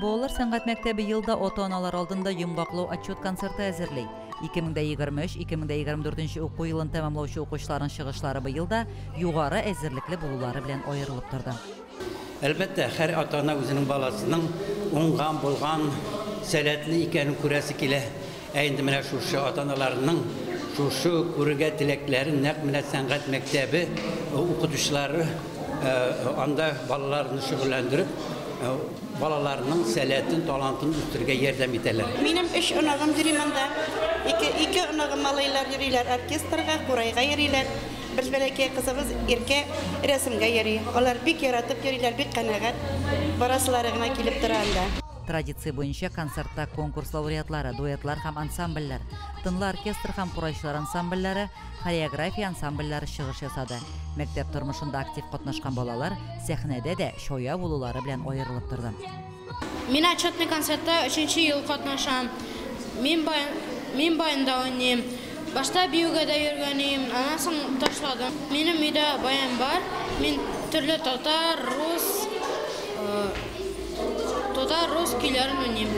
Балалар сәнгать мәктәбе ел да ата-аналар алдында йомгаклау отчет концерты әзерли. 2023-2024 уку елын тәмамлаучы укучыларның чыгышлары быел да югары әзерлекле булулары белән аерылып торды. Әлбәттә, һәр ата-ана үзенең баласының уңган, булган, сәләтле икәнен күрәсе килә. Ә инде менә шушы ата-аналарның шушы күрергә теләкләрен нәкъ менә сәнгать мәктәбе укытучылары анда балаларны шөгыльләндереп, балаларның сәләтен, талантын үстерергә ярдәм итәләр. Минем өч оныгым йөри монда. Ике оныгым малайлар йөриләр оркестрга, курайга йөриләр. Бер бәләкәй кызыбыз Иркә рәсемгә йөри. Алар бик яратып йөриләр, бик канәгать. Барасылары гына килеп тора анда. Традиция буенча концертта конкурс лауреатлары, дуэтлар һәм ансамбльләр, тынлы оркестр һәм курайчылар ансамбльләре, хореография ансамбльләре чыгыш ясады. Мәктәп тормышында актив катнашкан балалар сәхнәдә дә чая булулары белән аерылып торды. Мин отчетный концертта өченче ел катнашам. Мин баянда уйныйм. Башта биюгә дә йөргән идем, аннан соң ташладым. Минем өйдә баян бар. Мин төрле татар, рус, татар, рус көйләрен уйныйм.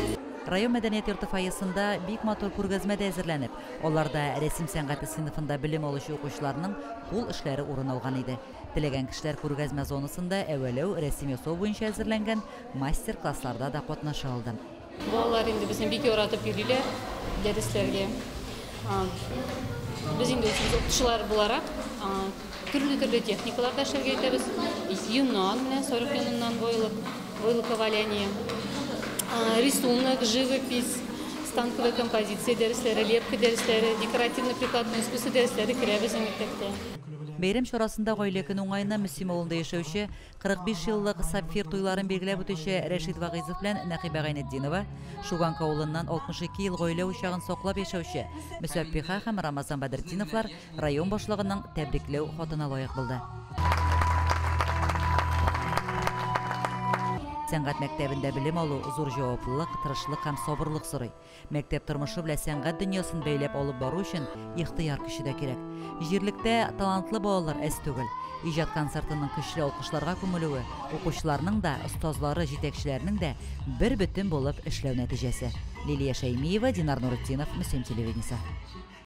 Район мәдәният йорты фойесында бик матур күргәзмә дә әзерләнеп, аларда рәсем сәнгате сыйныфында белем алучы укучыларның кул эшләре урын алган иде. Теләгән кешеләр күргәзмә зонасында әвәләү, рәсем ясау буенча әзерләнгән мастер-классларда да катнаша алды. Балалар инде безне бик яратып йөриләр дәресләргә. Без инде үзебез укытучылар буларак төрле-төрле техникаларда эшләргә итәбез. Йоннан менә сарык йоныннан войлоковаляние, рисунок, живопись, станковая композиция дәресләре, лепка дәресләре, декоративно-прикладное искусство дәресләре керә безнең мәктәптә. Бәйрәм чарасында гаилә көне уңаена Мөслим авылында яшәүче 45 еллык сапфир туйларын билгеләп үтүче Рәшит Вагыйзов белән Нәкыйбә Гайнетдинова, Шуганка авылыннан 62 ел гаилә учагын саклап яшәүче Мөсәппиха һәм Рамазан Бәдретдиновлар район башлыгының тәбрикләү хатына лаек булды. Сәнгать мәктәбендә белем алу зур җаваплылык, тырышлык һәм сабырлык сорый. Мәктәп тормышы белән сәнгать дөньясын бәйләп алып бару өчен ихтыяр көче дә кирәк. Җирлектә талантлы балалар әз түгел. Иҗат концертының көчле алкышларга күмелүе укучыларның да, остазлары, җитәкчеләрнең дә бер бөтен булып эшләү нәтиҗәсе. Лилия Шәймиева, Динар Нуретдинов, Мөслим телевидениесе.